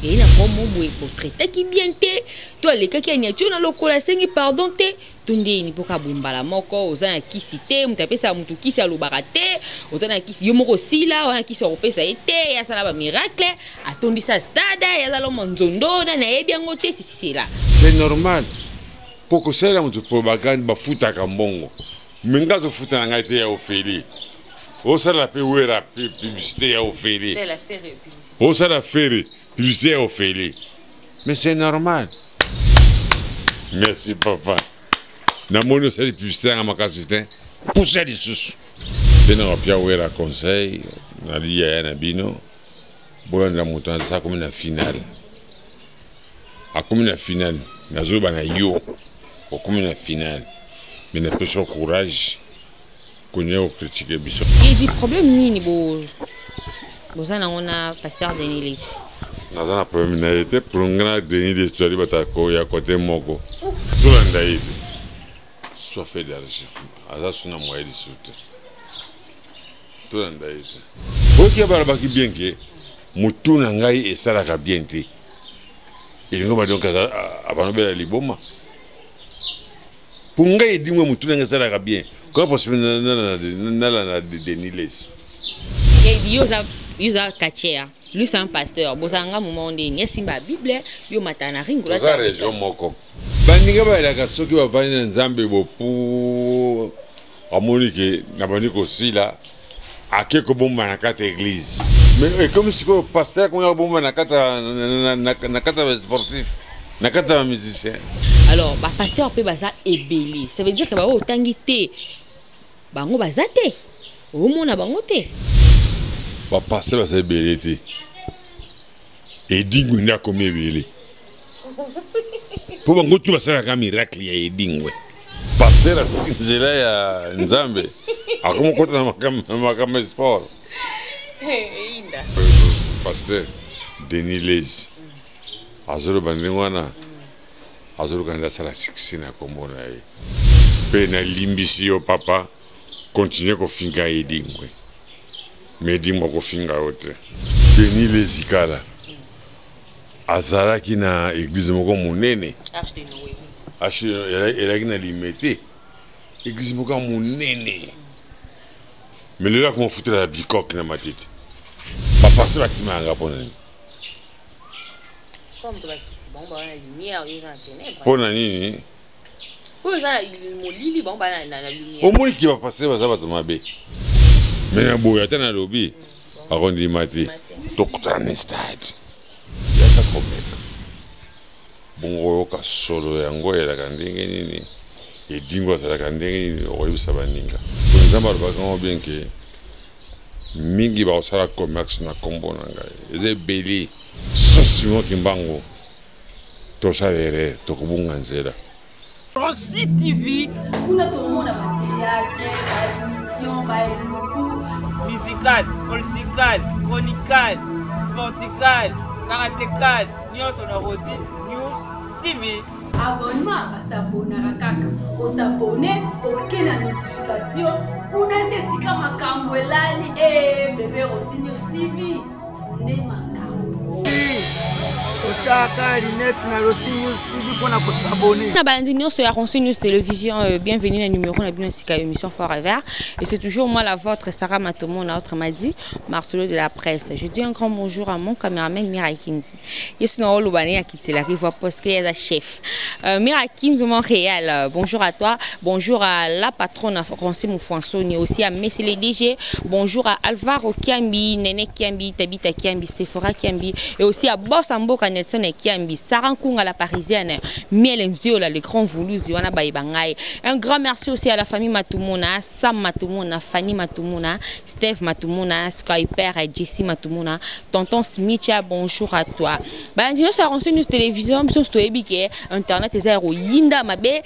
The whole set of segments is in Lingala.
Eye na problème boye botraitaki bien te to alekaki aniati yo na lokola asengi pardon te to ndeni mpo ka boye mbala moko oza na kisi te moto apesaka moto kisi alobaka te oza na kisi yo moko osila wana kisi akopesa ye te ye asala bamiracle atondisa stade ye azala monzondo nani ayebi yango te sisisela. C'est normal mpo kosalela moto propagande bafutaka mbongo me nga azofuta na ngai te ya ofeli osala mpe wera publicité ya ofeli osala fere publicité ya ofeli, mais c'est normal. Merci papa, namoni osali publicité yanga makasi te, pusa lisusu mpe na bapia wera conseil nali yaya na bino bolanda moto aza akomi na finale, akomi na finale, nazoba na yo okomi na finale, mais napesi yo courage konya kokritike biso. Edi problème nini bo boza nango na pasteur Denis Lessi? Naza na problème na ye te, pour nga na Denis Lessi tozali bato ya kote moko, tolanda ye te. Soif d'argent aza su na moyen lisusu te, tolanda ye te. Oyoki balobaki bien ke motu na ngai esalaka bien te, elingo badonk abanobela liboma mpo ngai edingwe motu na ngai esalaka bien, comment possible nalanda Denis Lessi? Yo oza catcheur, lui c'est un pasteur, bozalanga moment ndeni esimba Bible, yo matala na ring. Toza région moko, baninga bayelaka soki bavandi na Nzambe bopu amoni ke na bandi kosila ake kobomba na kati ya église, mais ekomi sikoyo pasteur akomi kobomba na kati ya sportif, na kati ya bamusicien. Alors bapasteur mpe baza ebele, ça veut dire ke bango otangi te, bango baza te, omona bango te. Bapasteur baza ebele te, Edingwe nde akomi ebele mpo bango tu basalaka miracle ya Edingwe. Pasteur atiki nzela ya Nzambe, akomi okota na makambo ya sport. Pasteur Denis Lessi azoloba ndenge wana, azoluka nde asala succès na kombo na ye. Mpe nalimbisi yo papa, continue kofinga Edingwe, mais Edingwe akofinga yo te. Denis Lessi kala azalaki na église moko monene elaki na Limete, église moko ya monene, mais lelo akoma futela ya bikoke na Matete. Bapase bakima yanga mpo na nini? Mpo na nini? Omoniki bapase baza bato mabe, me na boye ata nalobi akondima te. Tokutana na stade, yaka komeka bongo oyoka solo yango eyalaka ndenge nini, Edingo azalaka ndenge nini, okoyebisa baninga. Nzambe alobaka yango bien ke mingi bakosala commerce na nkombo na ngai, eza ebele. So Simon Kimbangu tosala erreur, tokobunga nzela. Rossy TV. Kuna tokomona ba théâtre, ba émission, ba eluku. Musical, political, chronical, sportical, karatécal, nyonso na Rossy News TV. Abonnement basabonaka kaka osabone oke na notification kuna nde esika makambo elali e bebe Rossy News TV nde makambo. Otyaka linete na Rossy News TV mpona kosabone. Na balandi nyonso ya Rossy News Télévision, bienvenue na numéro na bino sika émission Forever, et c'est toujours moi la vôtre, Sarah Matomona, autrement dit Marcelo de la presse. Je dis un grand bonjour à mon caméraman Mira Kinzi. Yesu na oloba ne akitelaki voix parce que ya chef. Mira Kinzi Montréal, bonjour à toi, bonjour à la patronne Rossy Moufansoni, aussi à Messi le DG, bonjour à Alvaro Kiambi, Nene Kiambi, Tabita Kiambi, Sephora Kiambi, et aussi à Boss Mboka Nelson Kiambi, Sarah Nkunga la parisienne, Miel Nziola le grand Voulouzi wana bayibangai. Un grand merci aussi à la famille Matumona, Sam Matumona, Fanny Matumona, Steve Matumona, Skyper, Jesse Matumona, Tonton Smithia, bonjour à toi. Balandi nyonso ya Rossy News Télévision, biso toyebi ke internet eza ya koyinda mabe,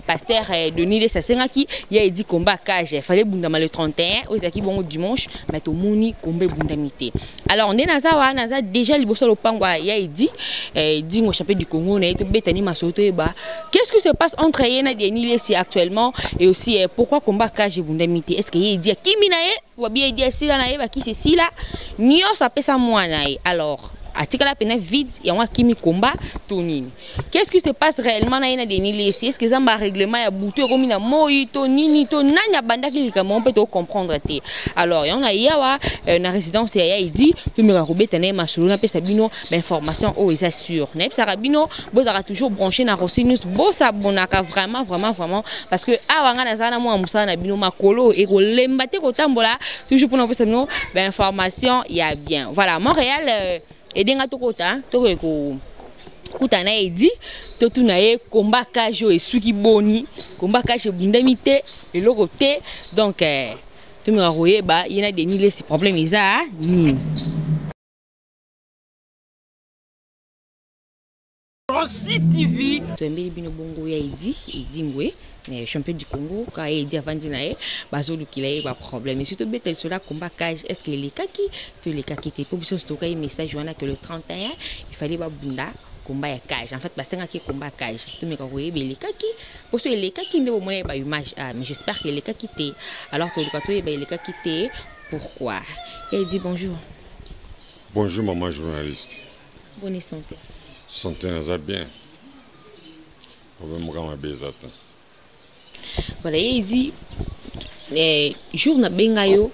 pasteur Denis Lessi asengaki ya edi combat cage, fallait bundama le 31 oyo ezalaki bongo dimanche, mais tomoni combat ebundami te. Alors nde naza wana, naza déjà liboso ya lopango ya edi, Dingo champion du Congo na ye tobetani masolo toyeba qu'est-ce qui se passe entre ye na Denis Lessi actuellement, et aussi pourquoi combat cage ebundami te. Est-ce que ye edi akimi na ye wabi edi asila na ye bakisi esila nyonso apesa mwana ye? Alors Atikala pena vide, yango akimi combat to nini? Qu'est-ce qui se passe réellement na ye na Denis Lessi? Est-ce que eza ba règlement ya butu ekomi na moi to nini to nani abandaki likambo mpe to comprendre te? Alors yango na yawa na résidence ya Edi, tomeka kobeta na ye masolo, napesa bino ba information oyo eza sûr. Nayebisaka bino bozalaka toujours branché na Rossy News, bosabonaka vraiment vraiment vraiment, parce que awa nga nazala na mwa mosala na bino, makolo ekolemba te kotambola toujours mpona kopesa bino ba information ya bien. Voilà, Montréal edenga tokota tokoki kutana na Edi, totuna ye combat cage oyo esuki boni, combat cage ebundami te, eloko te. Donc tomeka koyeba ye na Denis Lessi problème eza nini. Rossy TV. Toyembeli bino bongo ya Edi, Edi Ngwe, champion du Congo. Ka Edi avandi na ye, bazolukila ye ba problème. Et surtout beta lisolo combat cage, est-ce que elekaki to elekaki te? Po biso tokai message wana que le 31 il fallait babunda combat ya cage. En fait basengaki combat cage. Tomeka koyeba elekaki, poso elekaki nde bomona ba image. Ah, mais j'espère que elekaki te. Alors toluka toyeba elekaki te pourquoi. Edi, bonjour. Bonjour maman journaliste. Bonne santé. Santé naza bien. Problème moko mabe eza te. Voilà, ye dit jour na benga yo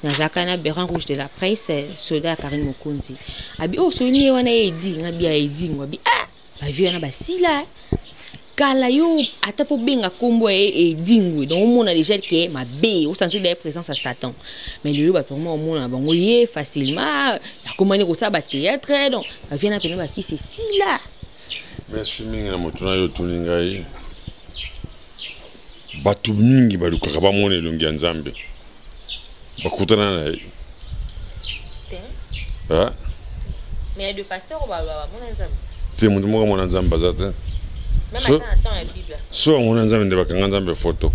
nazalaka na Béran Rouge de la presse, soldat ya Karine Mokonzi. Abi oh soni ye wana ye dit ngabi ya Edi ngwabi ah ba vieux na basila kala yo ata po benga kombo ya Edi ngwe. Donc omona déjà que mabe o sentir la présence à Satan. Mais lelo ba vraiment omona bango ye facilement akomani ko sa ba théâtre, donc ba vieux na pena ba ki c'est sila. Merci mingi na moto na yo tuni ngai. Bato mingi balukaka bamona elongi ya Nzambe. Bakutana na ye. Te. Ah? Mais il y a des pasteurs ba ba mona Nzambe. Te moto moko mona Nzambe aza te. Même ata na temps ya Bible. So amona Nzambe nde bakanga Nzambe photo.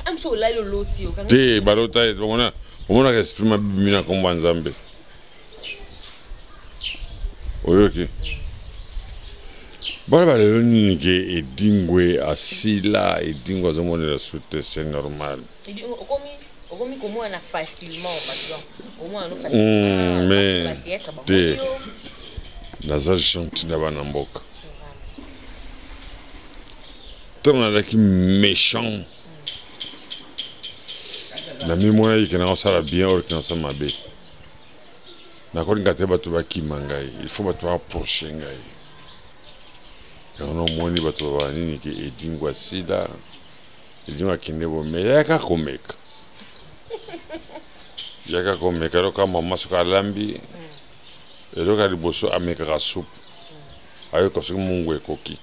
Ah, mso olali oloti, okanga Te, balota ye, bamona, omonaka esprit mabimi na kombo ya Nzambe. Oyoki? Bana balelo nini ke Edingwe asila, Edingwe azomonela su te, c'est normal. Edi, okomi komona na facilement, par exemple. Omona no facilement. Mais Ba théâtre, ba te. moyo. Naza gentil na bana mboka. Ntango nazalaki méchant, na mimonaki ke nakosala bien oyo ke nasala mabe. Nakolinga te bato bakima ngai, il faut bato baapproche ngai. Yango na omoni bato babala nini ke Edingwe asila, Edingwe akende bo, mais yaka komeka. Yaka komeka, eloko ya mama soki alambi, eloko ya liboso amekaka supu. Ayoka soki mungu ekoki.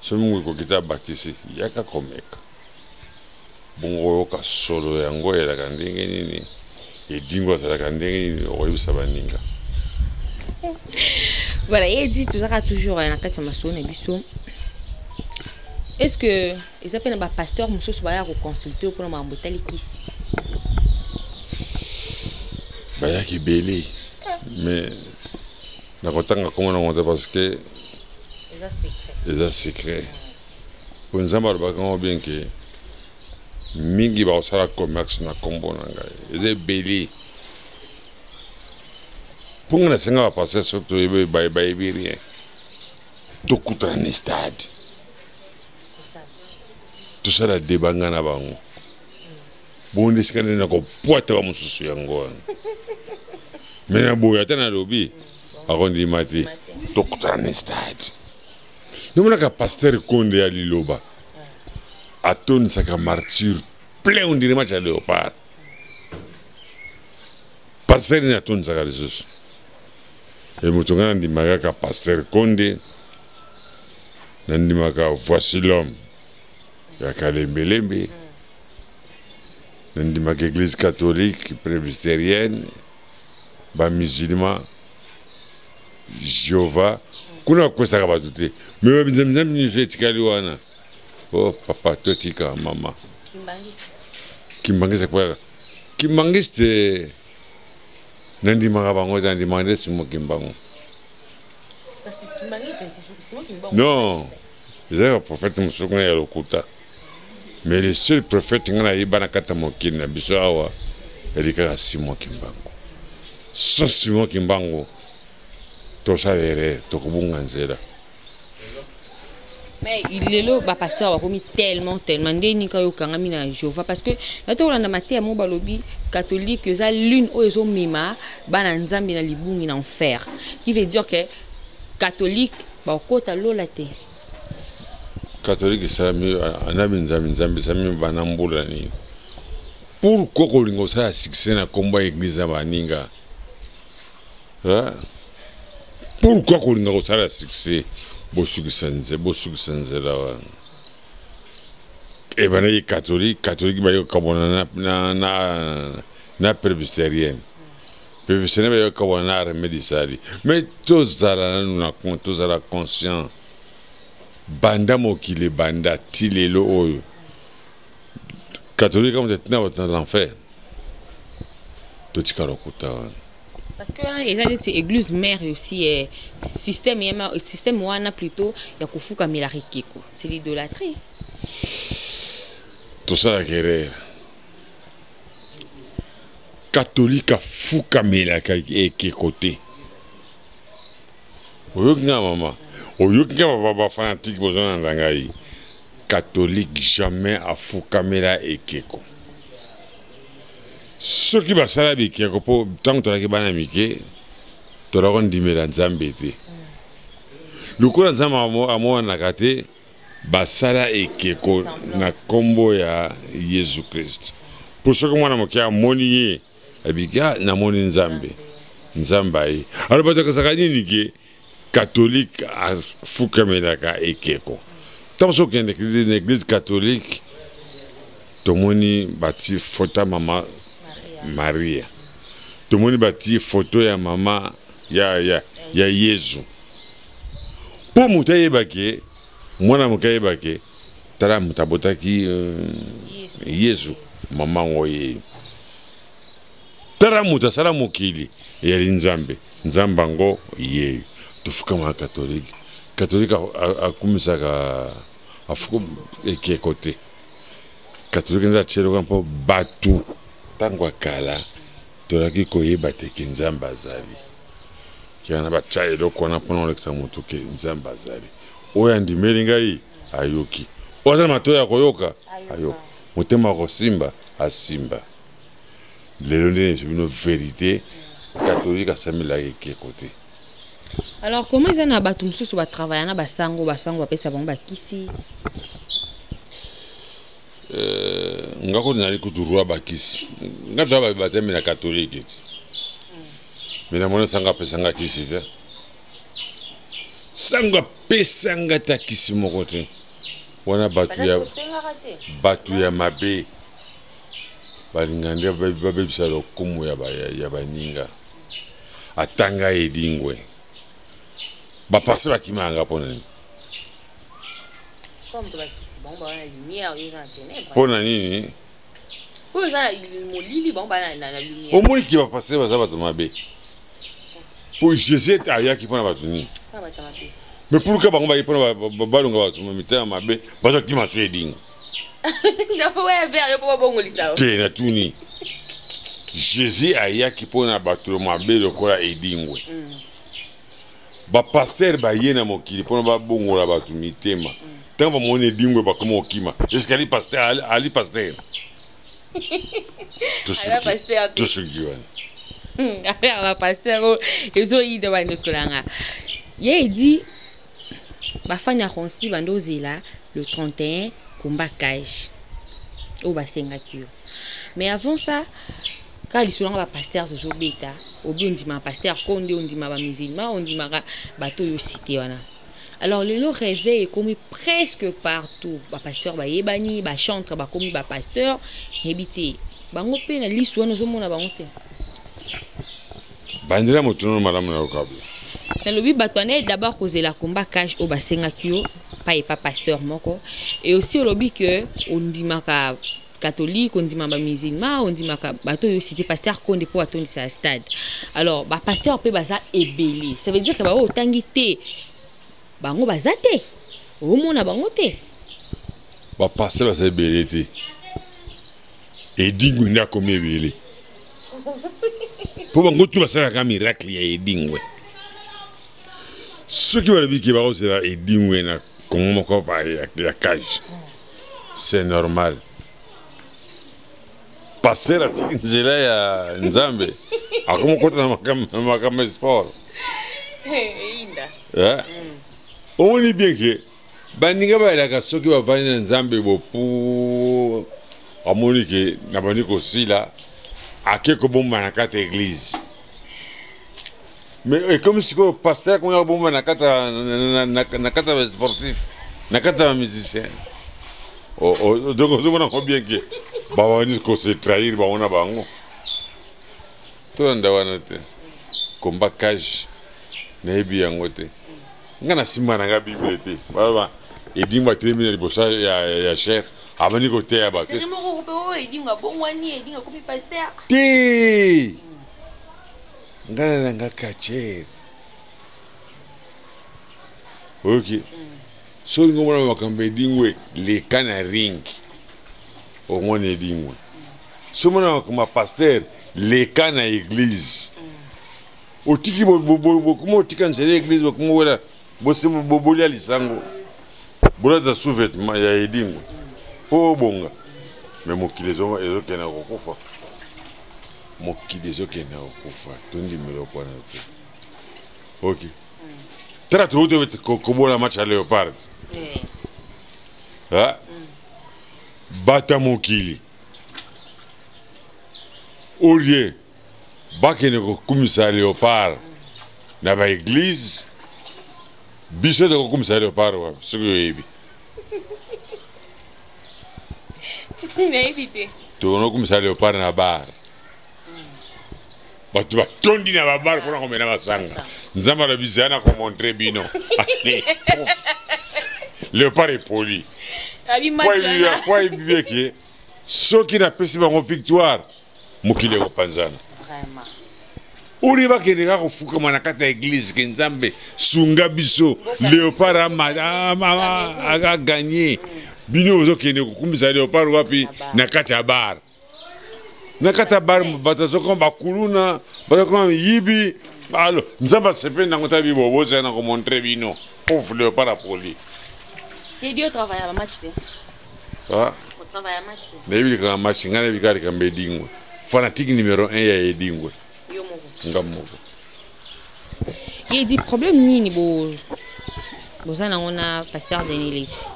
Soki mungu ekoki te abakisi, yaka komeka. Bongo oyoka solo yango elaka ndenge nini, Edingwe azalaka ndenge nini, okoyebisa baninga. Voilà, Edi, tozalaka toujours na kati ya masolo na biso. Est-ce que eza mpe na ba pasteur mosusu baya koconsulte mpona makambo etali kisi? Bayaki ebele, mais nakotanga kombo nango te parce que eza secret. Eza secret. Po Nzambe alobaka yango bien ke mingi bakosala commerce na kombo na ngai. Eza ebele. Mpo ngai nasenga ba pasteur soki toyebi bayebi rien. Tokutana na stade. Tosala débat ngai na bango. Bongo nde esika nde nakopwata ba mosusu yango wana. Mais na boye ata nalobi akondima te. Tokutana na stade. Namonaka pasteur Konde ya Liloba atonisaka martyr plein on dirait match ya Léopard. Pasteur nini atonisaka lisusu? E moto ngai nandimaka kaka pasteur Konde, nandimaka voici l'homme ya Kalembelembe, nandimaka église catholique presbytérienne, ba musulman, Jéhovah, kuna bakwesaka bato te, mais ba binzambi-nzambi nyonso etikali wana. Oh papa, totika mama. Kimbangiste kwaka. Kimbangiste nandimaka bango te, nandimaka nde Simon Kimbangu. Non, ezalaka prophète mosusu kuna ya lokuta. Mais le seul prophète nga nayeba na kati ya mokili na biso awa ezali kaka Simon Kimbangu. Sans Simon Kimbangu, Tosala erreur, tokobunga nzela. Mais lelo bapasteur bakomi tellement tellement nde nika oyo okangami na Jehova, parce que nati kolanda mateya mo balobi catholique eza lune oyo ezomema bana Nzambe na libungi, na enfer, qui veut dire que catholique bakokota lola te. Catholique esalami na binzambi nzambi, esalami bana mbula nini? Pourquoi kolinga osala succès na nkombo ya église ya baninga? Pourquoi kolinga kosala succès? Bosukisa nze, bosukisa nzela wana. Ebandaki catholique, catholique baye kokabwana na presbytérienne, presbytérienne baye kokabwana na Armée du Salut. Mais tozala nanu na tozala conscient, banda mokili banda ti lelo oyo, catholique amoto atina bato na l'enfer. Totika lokuta wana. Parce que wana eza neti église mère aussi, système yema, système wana plutôt ya kofukamela ekeko, c'est l'idolâtrie. Tosalaka erreur. Catholique afukamelaka ekeko te. Oyoki nga mama, oyoki nga bafanatike bozonanda ngai, catholique jamais afukamela ekeko. Soki basala bikeko, mpo ntango tozalaki bana mike, tozalaka kondimela Nzambe te. Lokola Nzambe amonanaka te, basala ekeko na nkombo ya Yesu Kristo, mpo soki mwana moke amoni ye, abiki: "Ah, namoni Nzambe, Nzambe aye." Alors bato akazaka nini ke catholique afukamelaka ekeko? Ntango soki okende na église catholique, tomoni bati foto ya mama Maria, tomoni bati foto ya mama ya Yezu, mpo moto ayebake, mwana moke ayebake: tala moto abotaki Yezu, mama yango ye. Tala moto asala mokili, eyali Nzambe, Nzambe yango ye. Tofukamaka catholique. Catholique akumisaka afuku ekeko te. Catholique nde atielaka mpo bato ntango ya kala tozalaki koyeba te ke Nzambe azali. Yana batya eloko wana mpona kolekisa motu ke Nzambe azali. Oyo andimeli ngai ayoki, oyo aza na matoyi ya koyoka ayoka, motema ya kosimba asimba. Lelo nde nayebisa bino vérité, catholique asamelaka ekeko te. Alors comment eza na bato mosusu batravailla na basango, basango bapesa bango bakisi? Nga kutu nali kutu roi bakisi. Nga toza batemi na catholique ti, me namoni sango apesanga kisi te. Sango apesanga ta kisi moko te. Wana bato ya mabe balinga nde babebisa lokumu ya baninga. Atanga edingwe, bapase bakimaka mpo na nini? Comme to bakisi bango baa na lumière, yo eza na ténèbre. Mpo na nini? Oyo eza na molili, bango baa na lumière. Omoniki bapase baza bato mabe, mpo Jésus ayaki mpona bato nini? Mpona bato mabe. Mais pourquoi bango baye mpona balonga bato mitema mabe, bazokima so edingo? Oya vert yo mpo babongolisa. Te, natuni: Jésus ayaki mpona bato mabe lokola edingwe, bapasteur baye na mokili mpona babongola bato mitema. Ntango bamoni edingwe, bakoma kokima. Eske ali pasteur? Ali pasteur? Tosuki wana. Affaire bapasteur oyo ezoyida bandeko na nga. Ye edi bafani ya Ronsi bando ozela le 31, combat cage oyo basengaki yo. Mais avant ça, kaka lisolo nga bapasteur tozobeta, obi ondimaka pasteur Konde, ondimaka bamusulman, ondimaka bato oyo cité wana. Alors lelo réveil ekomi presque partout, bapasteur bayebani, bachantre bakomi bapasteur. Yebi te bango mpe na lisu wana ozomona bango te. Bandela moto nono malamu na yokabla. Nalobi bato wana d'abord kozela combat cage oyo basengaki yo pa epa pasteur moko, et aussi olobi ke ondimaka catholique, ondimaka bamusulman, ondimaka bato oyo cité pasteur Konde mpo atondisa ya stade. Alors bapasteur mpe baza ebele, ça veut dire ke baoyo otangi te, bango baza te, omona bango te. Bapasteur baza ebele te. Edingwe nde akomi ebele, mpo bango tu basalaka miracle ya edingwe. Soki balobi ke bakozela Edingwe na Congo moko ya cage, c'est normal. Pasteur atiki nzela ya Nzambe, akomi kokota na makambo ya sport. Eh? Omoni bien ke baninga bayelaka soki bavandi na Nzambe bopu, amoni ke nabandi kosila, ake kobomba na kati ya eglise. Mais ekomi sikoyo pasteur akomi kobomba na kati na kati ya basportif, na kati ya bamusicien. Donc ozomona yango bien ke babandi kose trahir bango na bango. Tolanda wana te, komba cage nayebi yango te. Nga na nsima na nga Bible te, baloba Edingwe atelemi na liboso ya cher, abandi koteya bato te. Nga nalanga catcheur, oyoki? Soki olingi omona makambo Edingwe, leka na ring omona Edingwe. Soki omona makambo ya pasteur, leka na église. Otiki bokoma otika nzela ya église, bokoma wela bolia lisango, bolata sous-vêtement ya Edingwe mpo obonga. Me mokili ezokende kokufa, mokili ezokende kokufa, tondima eloko wana te. Ok, tala touti kobola match ya Léopard, bata mokili olie bakende kokumisa Léopard na baeglise, biso tokokumisa Léopard wapi? Soki oyebi. Nayebi te. Tokokumisa Léopard na bar, bato batondi na babar mpona komela masanga. Nzambe alobi zala na komontre bino. Léopard epoli po ayebi eke soki napesi bango victoire, mokili ekopanzana. Ori bakende kaka kofukama na kati ya eglise ke Nzambe sunga biso, Léopard aganye. Bino ozokende kokumisa Léopard wapi? Na kati ya bar. Na kati ya bar bato azokoma bakuluna, bazokoma miyibi. Alo Nzambe asepeli nango tabi bobozala na komontre bino. Pouf, Léopard apoli. Edi otravailla bamatch te? Otravailla match te? Nayebi likambo match, ngai nayebi kaka likambo Edingwe, fanatique numéro 1 ya Edingwe. Yo moko. Nga moko. Edi, problème nini bo boza nango na pasteur Denis Lessie?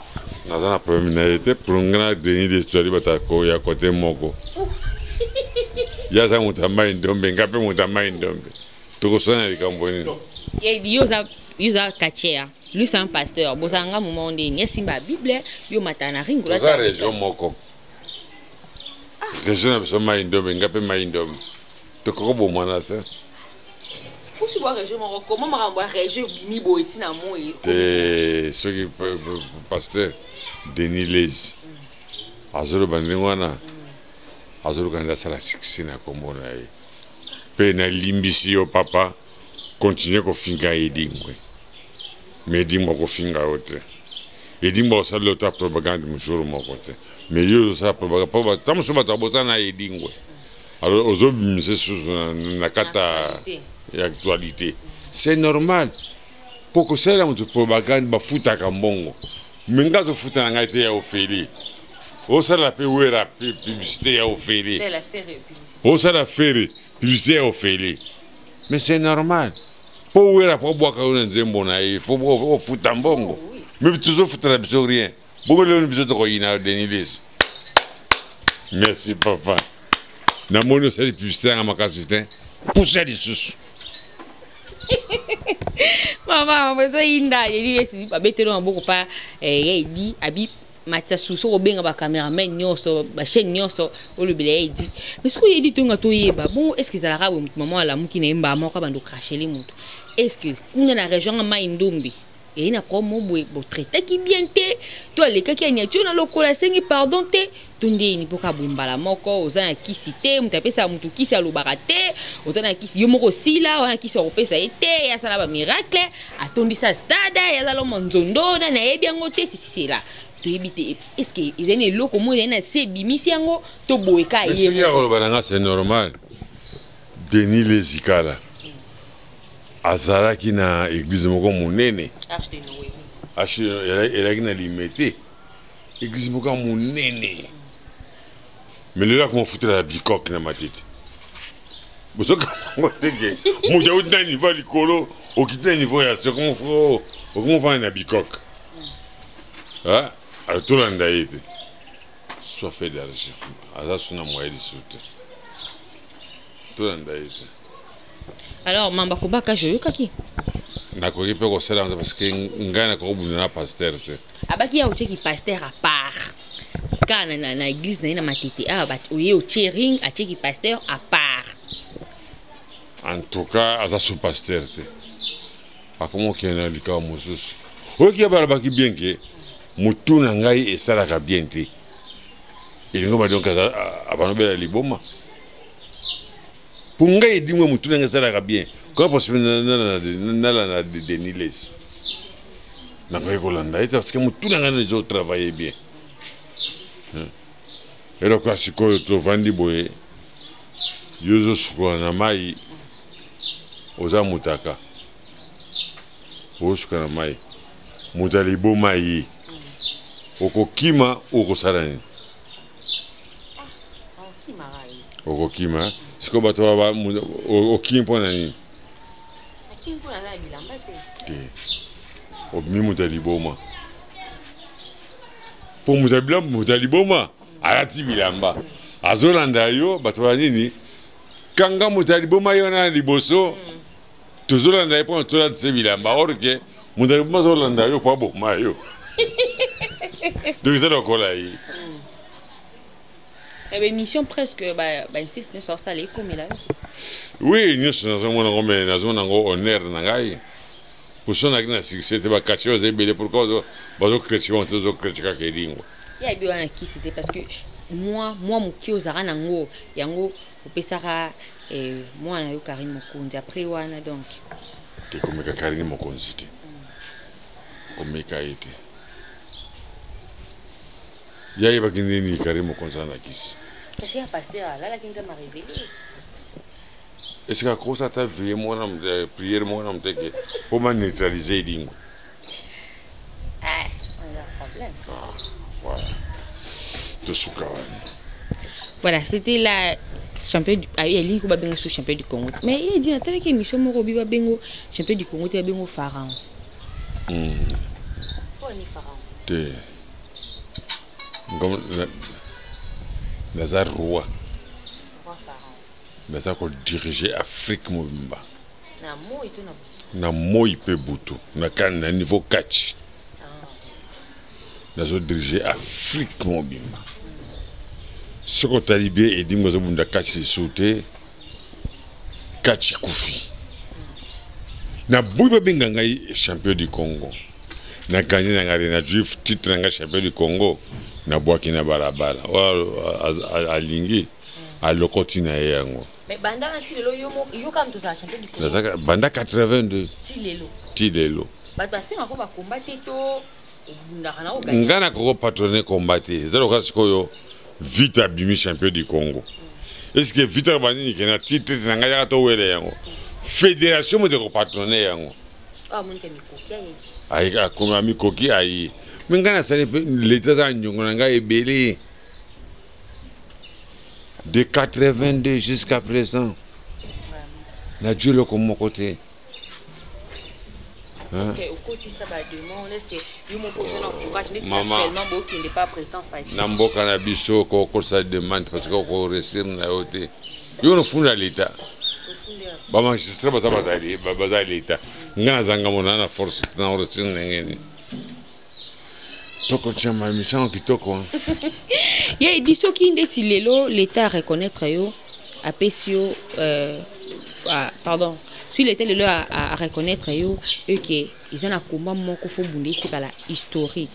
Naza na problème na ye te. Pour nga na Denis Lessie tozali bato ya kote moko. Ye aza moto ya mai ndombe, nga mpe moto ya mai ndombe, tokosala na likambo nini? Edi, yo oza catcheur, lui c'est un pasteur, bozala nga moment ndeni esimba Bible, yo matala na ring? Toza région moko, région na biso mai ndombe, nga mpe mai ndombe, tokoki kobomana te. Kusi bwa région moko, koma makambo ya région ebimi boye ntina moi? Te, soki pasteur Denis Lessie azoloba ndenge wana, azoluka nde asala succès na kombo na ye. Mpe nalimbisi yo papa, continue kofinga Edingwe, mais Edingwe akofinga yo te. Edingwe akosalela yo ta propagande jour moko te, mais yo ozosala propagande mpo ta mosusu bato abota na Edingwe, alors ozobimisa susu na kati ya actualité. C'est normal, mpo kosalela moto propagande bafutaka mbongo, me nga azofuta na ngai te ya ofeli. Osala mpe Wera publicité ya ofeli, osala Ferre publicité ya ofeli, mais c'est normal, mpo Wera po abwaka yo na nzembo na ye, fo ofuta mbongo, mais tozofuta na biso rien. Bongo lelo biso tokoyina Denis Lessie? Merci papa, namoni osali publicité yanga makasi te, pusa lisusu. Mama, ezoyinda. Denis Lessie babeteli maboko pa ya Edi abi matia susu, kobenga bacameraman nyonso, bachaîne nyonso, olobela ya Edi. Mais soki oyedi tonga toyeba bongo, est ce que ezalaka boye? Motu mama alamuki na ye mbaa moko abanda okrachele motu. Est ce que kuna na région ya mai ndombe eyi na problème mo boye, botraitaki bien te, to alekaki aniati oyo na lokola asengi pardon te, to ndeni? Mpo ka boye mbala moko, oza na kisi te? Moto apesaka motu kisi alobaka te oza na kisi. Yo moko osila wana kisi akopesa ye te, ye asala bamiracle, atondisa stade, ye azala nzondo nani ayebi yango te. Sisisela toyebi te, est ce que ezali na eloko moko ezali na se ebimisi yango to boye ka? Ye soki akoloba na nga, c'est normal. Denis Lessie kala. Azalaki na église moko monene. Arche elaki na Limete. Église moko ya monene. Mais lelo akoma futela ya bicoque na Matete. Bozokango te ke moto auti na niveau ya likolo okiti na niveau ya se okomofanda na bicoque. Ah, tolanda ye te. Soif d'argent. Aza suna moyen lisusu te. Tolanda ye te. Alors mamba kobaka je oyokaki? Nakoki mpe kosala yango parce que ngai nakoki kobunda na pasteur te. Abaki ya otieki pasteur à part. Kaka na, na, na église na ye na Matete awa ah, oye otie ring atieki pasteur à part. En tout cas aza sous pasteur te. Akoma okende na likambo mosusu. Oyoki ya balobaki bien ke motu na ngai esalaka bien te. Elingo ba donc abanobela liboma. Po ngai edingwe motu na ngai esalaka bien. Comment possible nalanda Denis Lessi? Nakoki kolanda ye te parce que motu na ngai ezo travailler bien. Eloko ya sikoyo tovandi boye, yo ozosukola na mai, oza motaka, ozosuka na mai, moto ya liboma ye, okokima okosala nini? Okokima sikoyo bato okimi mpo na nini? Te, obimi moto ya liboma. Mpo moto ya bilamba, moto ya liboma alati bilamba azolanda yo, bato ba nini? Kanga moto ya liboma ye wana na liboso, tozolanda ye mpo tolatisa bilamba, or ke moto ya liboma azolanda yo mpo aboma yo. Donc eza lokola ye. Émission presque ba insiste nyonso asala ekomela yo. Oui, nyonso nazomona yango, mais nazomona yango honneur na ngai. Poso naki na succès te, bakache baza ebele, pourquoi bazokretche bango te? Ozokretche kaka elingwa. Ye ayebi wana kisi te parce que moi moi moke ozalaka nango yango opesaka mwana yo Karine Mokonzi après wana donc. Te komeka Karine Mokonzi te. Komeka ye te. Ya yebaki nini Karine Mokonzi aza na kisi. Kasi ya pasteur alalaki Nzambe a révélé. Esika akosa ata veille moko na prière moko na moteke mpo ba neutraliser elingo. Ah, problème. Ah, voilà. Tosuka wana. Voilà, c'était la champion du ah, elingi ko babenga so champion du Congo. Mais il dit natalaki émission moko bi babengo champion du Congo te, babengo pharaon. Poni pharaon? Te. Ngom naza roi. Roi pharaon. Naza ko diriger Afrique mobimba. Na moi to na butu? Na moi pe butu, na kan na niveau catch. Nazo diriger Afrique mobimba. Soki otali bien edingo azobunda catch lisusu te, catch ekufi. Naboyi babenga ngai champion du Congo. Na gagné na ngai na juif titre na ngai champion du Congo, nabwaki na balabala. Oyo alingi alokoti na ye yango. Mais banda na ti lelo yo yo kaka moto ozala champion du Congo. Nazaka banda 82 ti lelo. Ti lelo. Bato basengaka ko ba combat te to obundaka na ogagne. Nga na koko patronner combat te. Eza lokola sikoyo Vita abimi champion du Congo. Est-ce que Vita ba nini ke na titre na ngai yaka to wele yango. Fédération moto ko patronner yango. Ah monike mikoki aye. Aye akoma mikoki aye. Mais nga nasali mpe l'État aza nyongo na ngai ebele. De 82 jusqu'à présent najui eloko moko te. Na mboka na biso kokosa demande parce que okoresir na yo te. Yo nofunda leta, bamagistrat baza baza leta. Ngai nazanga mona na force na oresir ndenge nini? Tokotia ma émission kitoko. Ye edi soki ndeti lelo l'état reconnaître yo, apesi yo ah, pardon, si l'état lelo a reconnaître yo eke eza na combat moko fo bunda etikala historique,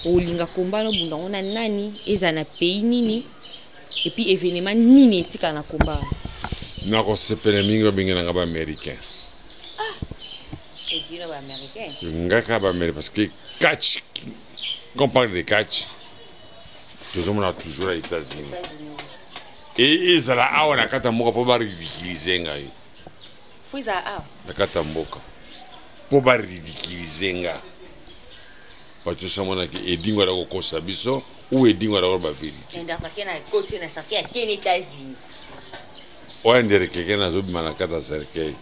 olinga combat no bunda ngo na nani, eza na pays nini, et puis événement nini etikala na combat? Nakosepela mingi babengelanga ba américain. Ah, edino ba américain. Ngaka ba américain parce que catch, quand on parle de catch, tozomona toujours à États-Unis. Et ezala awa na kati ya mboka mpo ba ridiculiser ngai. Faut ezala awa. Na kati ya mboka mpo baridiculize nga. Bato nyonso amonaki Edingo ala kokosa biso ou Edingo ala koloba vérité. Undertaker na koti na cercueil ya Keni États-Unis. Oyo Undertaker nazobima na kati ya cercueil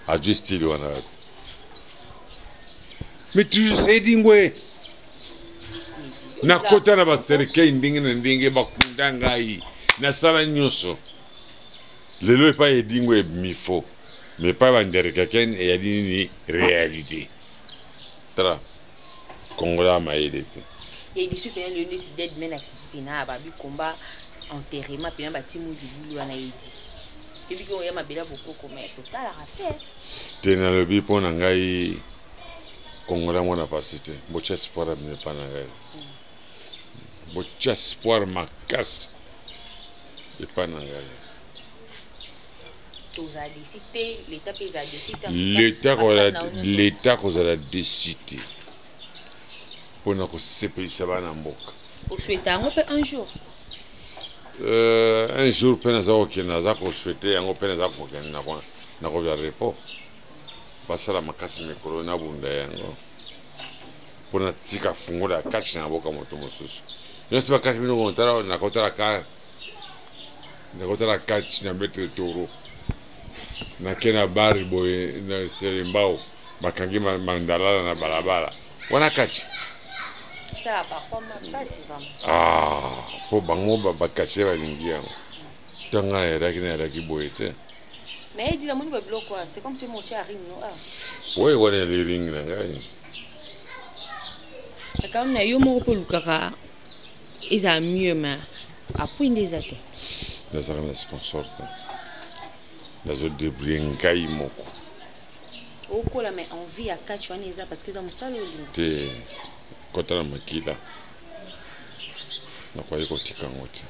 azwi style wana wapi? Mais toujours c'est Edingo e. Nakota na bacercueil ndenge na ndenge, bakunda ngai, nasala nyonso. Lelo epai Edingo ebimi faux, mais epai banderkeken eyali nini réalité. Tala Congolais ya mayele te. Edition pena lelo neti dead man akiti pena babi combat enterrement pena batimu libulu wana edi. Toyebi ke oya mabele ya bokoko mais totalaka te. Te nalobi mpo na ngai Congolais mwana pasi te. Botya espoir ya bino epai na ngai. Botya espoir makasi epai na ngai. Tozala desi te, l'État mpe ezala desi te. L'État kozala desi te mpona kosepelisa bana mboka. Osouhaite yango mpe un jour? Un jour mpe naza kokende, naza kosouhaite yango mpe naza kokende nakozwa repos. Basala makasi mikolo nabunda yango mpona tika fungola ya kati na mboka moto mosusu nyonso bakati bino kotala nakotala ka nakotala kati na maître toro nake na bar boye na selembao bakangi mandalala na balabala wana kati mpo bango bakati balingi yango ntango nayelaki boye te. Mais Eddy namoni ba biloko wana, c'est comme si mo tia ring no ah. Ouais, wana ezali ring na ngai. Quand même na yo moko pe olukaka ezala mieux mais appui nde eza te. Nazalaka na sponsor te. Nazo débrouiller ngai moko. Okola mais envie ya catch wana eza parce que eza mosala olinga. Te kota na makila. Nakoki kotika yango te.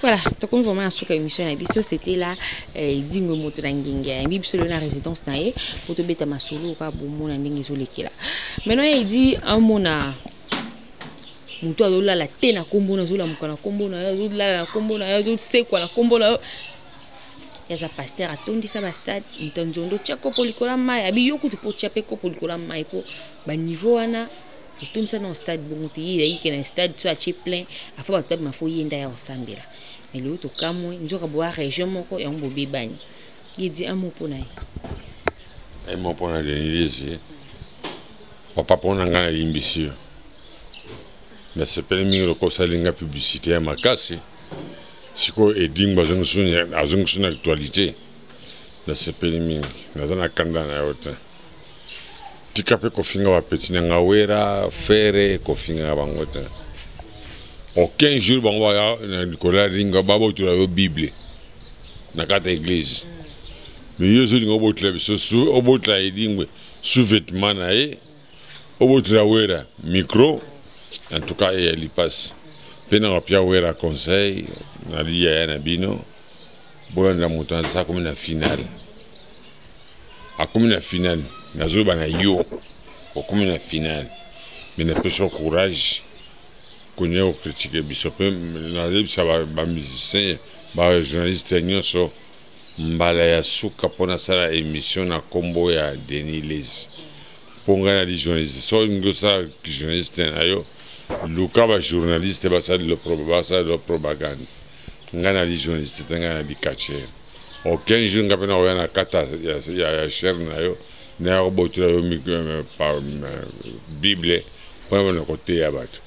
Voilà, tokomi vraiment na suka émission na biso, c'était là Edingwe moto na nginge ayambi biso lelo na résidence na ye po tobeta masolo kaka bomona ndenge ezolekela. Maintenant Edi amona moto azolala te na kombo na azolamuka na kombo na yo, azolala na kombo na yo, azosekwa na kombo na yo. Yaza pasteur atondisa ba stade, moto ya nzondo tia kopo likolo ya mai, abi yo kutu po tia pe kopo likolo ya mai po ba niveau wana otondisa na stade bongo te, ye ayike na stade so atie plein afa bato babima fo ye nda ya kosambela. Mais lelo tokamwe nzoka boya région moko yango bobebani. Ye di un mot mpo na ye. Un mot mpo na Denis Lessie. Papa mpo na ngai nalimbisi yo. Nasepeli mingi lokola osali nga publicité ya makasi. Sikoyo Edingwe azongisi na actualité. Nasepeli mingi. Naza na kanda na yo te. Tika pe kofinga ba petit na nga Wera, Ferre, kofinga bango te. Aucun jour bango baya na likolo ya ringa babotola yo Bible na kati ya église. Mais yo ozolinga obotola biso, obotola Edingwe sous-vêtement na ye, obotola Wera micro, en tout cas eyali pasi. Pe na kopia Wera conseil na liyaya na bino, bolanda moto aza komi na finale. Akomi na finale, nazoba na yo, okomi na finale. Mais napesi yo courage konya kocritiquer biso pe nayebisa ba musicien, ba journaliste nyonso mbala ya suka mpo nasala émission na kombo ya Denis Lessie. Mpo ngai nali journaliste, soki olingi osala journaliste na yo, luka ba journaliste basali lo propagande. Ngai nali journaliste te, ngai nali catcheur. Aucun jour ngai mpe nakoya na kati ya chaire na yo, naya kobotola yo Bible mpona na koteya bato.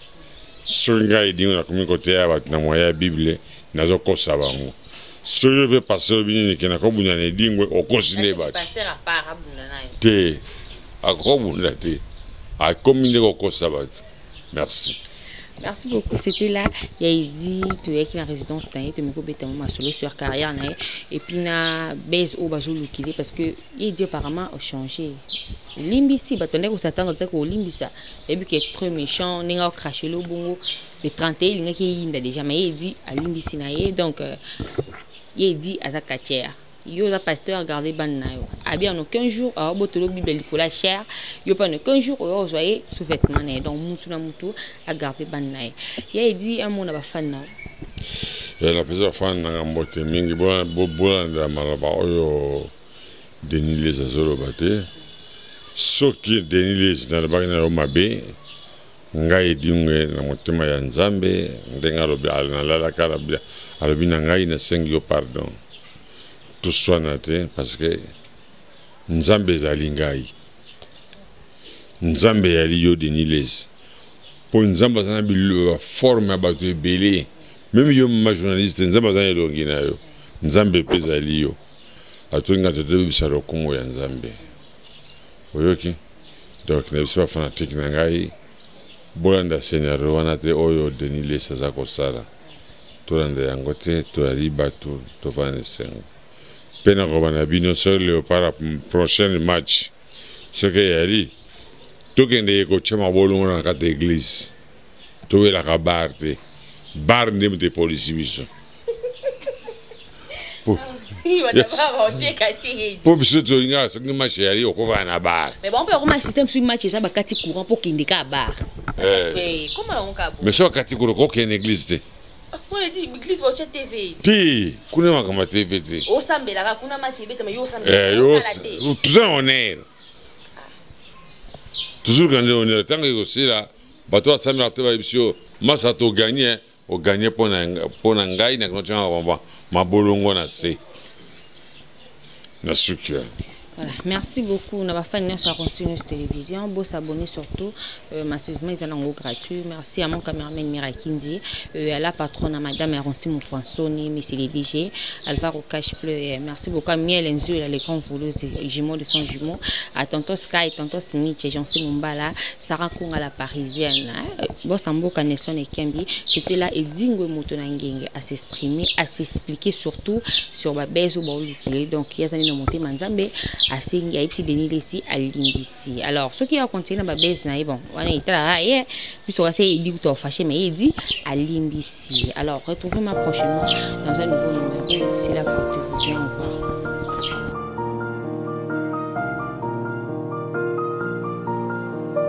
Soki ngai Edingwe nakomi koteya bato na moyen ya Bible, nazokosa bango. Soki yo mpe pasteur oyebi nini ke nakobunda na Edingwe, okosi nde bato. Te, akobunda te, akomi nde kokosa bato. Merci. Merci beaucoup, c'était là ya Eddy toyaki na résidence na ye, tomeki kobeta mwa masolo sur carrière na ye et puis na base oyo bazolukile parce que ye Eddy apparemment ochanger olimbisi bato ndenge kosatendre te kolimbisa, yebi ke trop méchant ndenge acracher lo bongo le 31 elingaki eyinda déjà, mais ye Eddy alimbisi na ye, donc ye Eddy aza catcheur. Yo oza pasteur, garde bande na yo. Abi en aucun jour aobotolo Bible likolo ya chair, yo pa en aucun jour oyo ozwa ye sous-vêtement na ye. Donc mutu na mutu a garder bande na ye. Ya Eddy un mot na ba fan na yo. Napesi bafani nanga mbote mingi. Bolandela maloba oyo Denis Lessie azoloba te. Soki Denis Lessie nalobaki na yo mabe, ngai Edingwe na motema ya Nzambe, ndenge alobi nalalaka, alobi na ngai, nasengi yo pardon, toswana te, parce que Nzambe ezali ngai, Nzambe eyali yo Denis Lessie, mpo Nzambe aza na baforme ya bato ebele. Même yo mama journaliste, Nzambe aza na elongi na yo, Nzambe mpe ezali yo. Atolinga te toyebisa lokumu ya Nzambe, oyoki? Donc na biso bafanatike na ngai, bolanda scénario wana te oyo Denis Lessie aza kosala, tolanda yango te. Toyali bato, tovanda esengo. Mpe nakoba na bino, soki Léopard prochaine match soki eyali, tokende ye kotia mabolongo na kati ya église. Towelaka bar te, bar nde moto epolisi biso, mpo biso tolingaka soki match eyali, okovana na bar. Mais bon, mpe akoma système, soki match eza, bakati courant mpo okende kaka bar. Mais soki bakati courant, kokende église te. Te, kuna makambo ya TV te. Osambelaka kuna, match ebetama, yo. Toza na honneur toujours, kande honneur. Ntango ekosila, bato basambelaka te, bayebisi yo masa toganye, oganye mpo na ngai nakinotianga mabolongo na se na suki wana. Voilà, merci beaucoup. Na bafan nyonso ya Rossy News Télévision, bo s'abonner surtout massivement, eza nango gratuit. Merci à mon cameraman Mira Kindi, à la patronne à madame Ronsi Moufansoni, monsieur le DG Alvaro Cash Pleu. Merci beaucoup à Miel Nzul, les grands voulous, jumeaux de son jumeau, à tonton Sky, tonton Smith, Jean-Cy Mumbala, Sarah Kunga la parisienne. Hein. Boss Mboka Nelson Ekembi, c'était là Edingwe Moto na Ngenge à s'exprimer, à s'expliquer surtout sur ba bezo baolukile. Donc yazani na motema Nzambe, asengi, ayebisi Denis Lessie alimbisi. Alors soki ya continue na babese na ye, bon, wana etalaka ye. Biso kasi edi kutu afâché, mais edi alimbisi. Alors retrouvez-moi prochainement dans un nouveau numéro. D'ici là, portez-vous bien, au revoir.